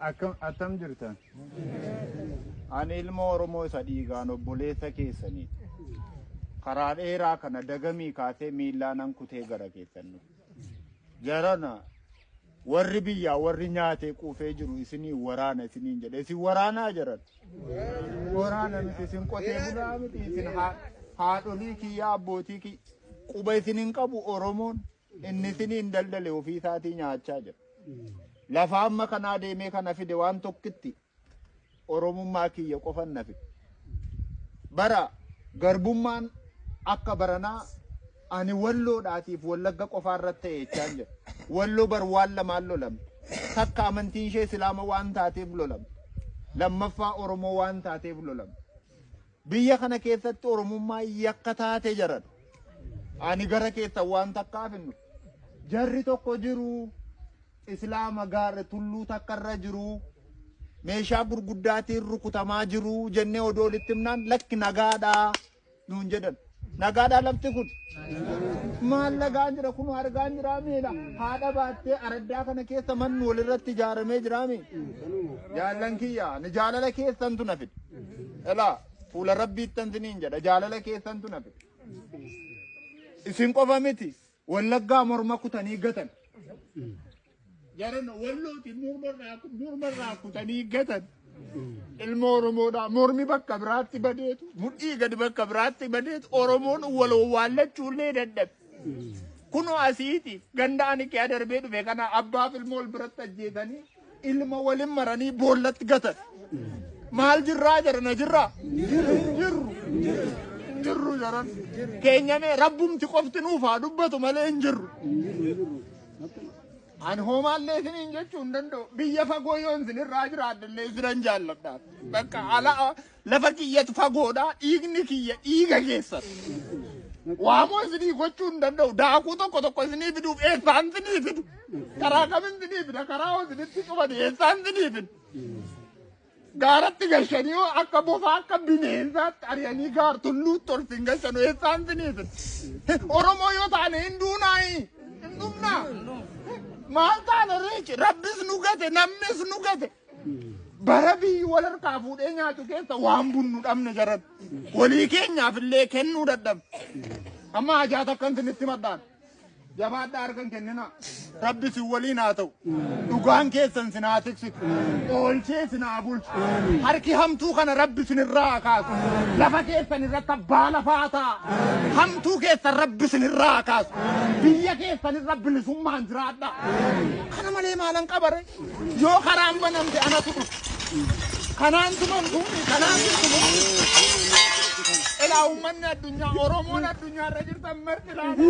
Akkam attam jirtan? Ani ilma Oromoo isa dhiigaan obboleessa keessanii. Karaa dheeraa kana dagamii kaasee miillaanan kutee gara keessan dhufe. Jarana warri biyyaa warri nyaatee quufee jiru isinii waraana isiniin jedhe. Isin waraanaa jaran? Waraana miti isin qotee bulaa miti isin haadholii kiyyaa abbootii kiyya quba isin hin qabu Oromoon inni isiniin daldale ofii isaatii nyaachaa jira. Lafa amma kanaa deemee kana fide waan tokkitti Oromummaa kiyya qofan na fide. Bara garbummaan akka baranaa ani walloodhaatiif wallagga qofaa irratti ta'e jechaan jira. Walloo bar waan lamaan lolamte. Takka amantiin ishee Islaama waan taateef lolamte. Lammaffaa Oromoo waan taateef lolamte. Biyya kana keessatti Oromummaan yakka taate jaran. Ani gara keessan waan takkaaf hin dhufu. Jarri tokko jiru Islaama gaara tulluu takka irra jiru meeshaa gurguddaatiin rukutamaa jiru jennee odoo walitti himnaan lakki nagaadhaa nuun jedhan. Nagaadhaa lafti kun maal nagaan jira kun argaan jiraa miila haadha baattee araddaa kana keessa manni walirratti ijaaramee jiraa mi? Jaallan kiyya ni jaalala keessantu na fide. Elaa fuula rabbiittan siniin jedha jaalala keessantu na fide. Isin qofa miti wallaggaa morma kutanii gatan. Jaran wallooti mormarraa kutanii gatan. Ilma Oromoodhaa mormi bakka biraatti badeetu mudhii gadi bakka biraatti badeetu Oromoon wal owwaallachuullee dadhabe. Kunoo asiiti ganda ani kee darbee dhufe kana abbaaf ilma wal biratti ajjeesanii ilma walin maranii boollatti gatan. Maal jirraa jarana jirraa? Hin jirru. Hin jirru jaran. Keenyamee rabbumti qofti nuuf haa dubbatu malee hin jirru. Ani hoomaallee isiniin jechuu hin danda'u. Biyya fagoo yoon isinirraa jiraadhellee isinan jaalladha. Bakka ala lafa kiyyatu fagoodha. Dhiigni kiyya dhiiga keessan. Waamoo isinii gochuu hin danda'u. Daakuu tokko tokko isinii fiduuf eessaan isinii fidu? Karaa kamin isinii fida? Karaa hoo isinitti cufani eessaan isinii fidu? Gaaratti gashanii hoo akka bofaa akka bineensaatti ari'anii gaar tulluutti ol sin gashanu eessaan isinii fidu? Oromoo yoo taane hin duunaayi? Hin dhumnaa? Maal taane reechi? Rabbis nu gate, namnis nu gate. Bara biyyi wal harkaa fuudhee nyaatu keessa waan bunnu dhabne jaran. Walii keenyaaf illee kennuu dadhabne. Amma hajaa takkan isinitti madhaan. Jabaadhaa harka hin kenninaa. Rabbi isin waliin haa ta'u. Dhugaan keessan isin haa tiksitu. Oolchee isin haa bulchu. Harki hamtuu kana Rabbi isin irraa haa kaasu. Lafa keessan irratti abbaa lafaa ta'a. Hamtuu keessan Rabbi isin irraa haa kaasu. Biyya keessan irra bilisummaan jiraadhaa. Kana malee maalan qabare? Yoo karaan banamte anatu dhufa. Kanaan tumamtuuni, kanaan tumamtuuni. Ilaa uummanni addunyaa, Oromoon addunyaa irra jirtan marti ilaala.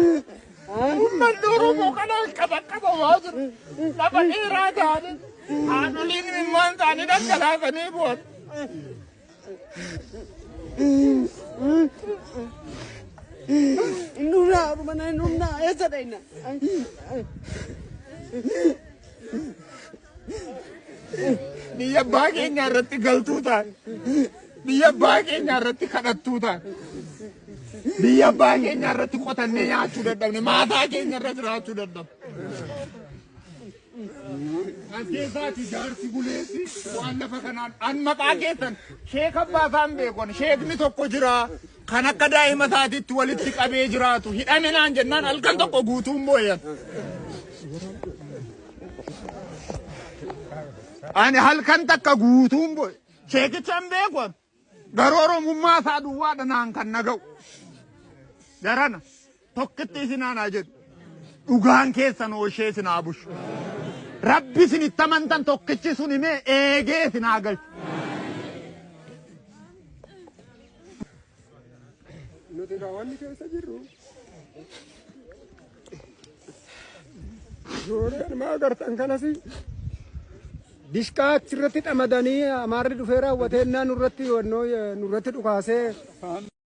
Uummanni Oromoo kanaan qabaqqabamaa jiru. Lafa dheeraa ta'anii haadholiin imimmaan isaanii dhangalaasanii bu'an. Hin dhumna, mana hin dhumna, eessa dhayna? Biyya abbaa keenyaa irratti galtuu taane. Biyya abbaa keenyaa irratti kadhattuu taane. Biyya abbaa keenyaa irratti qotannee nyaachuu dadhabne. Maataa keenya irra jiraachuu dadhabne. As keessaati jaarsi buleessi waan lafa kanaan an maqaa keessan sheeka abbaa isaan beekon sheekni tokko jira kan akka daa'ima isaatiitti walitti qabee jiraatu hidhame naan jennaan halkan tokko guutuun booyan. Ani halkan takka guutuun booye sheekicha hin beeku an. Garuu Oromummaa isaa duwwaadha naan kan na ga'u. Jarana tokkitti isin aanaa jedhu. Dhugaan keessan ooshee isin haa bushu. Rabbi isin itti amantan tokkichi sun himee eegee isin haa galchu. Nuti egaa wanni keessa jirru ijoollee ilmaa agartan kanas dishqaa achirratti xamadanii amaarri dhufee raawwatee nurratti dhukaasee.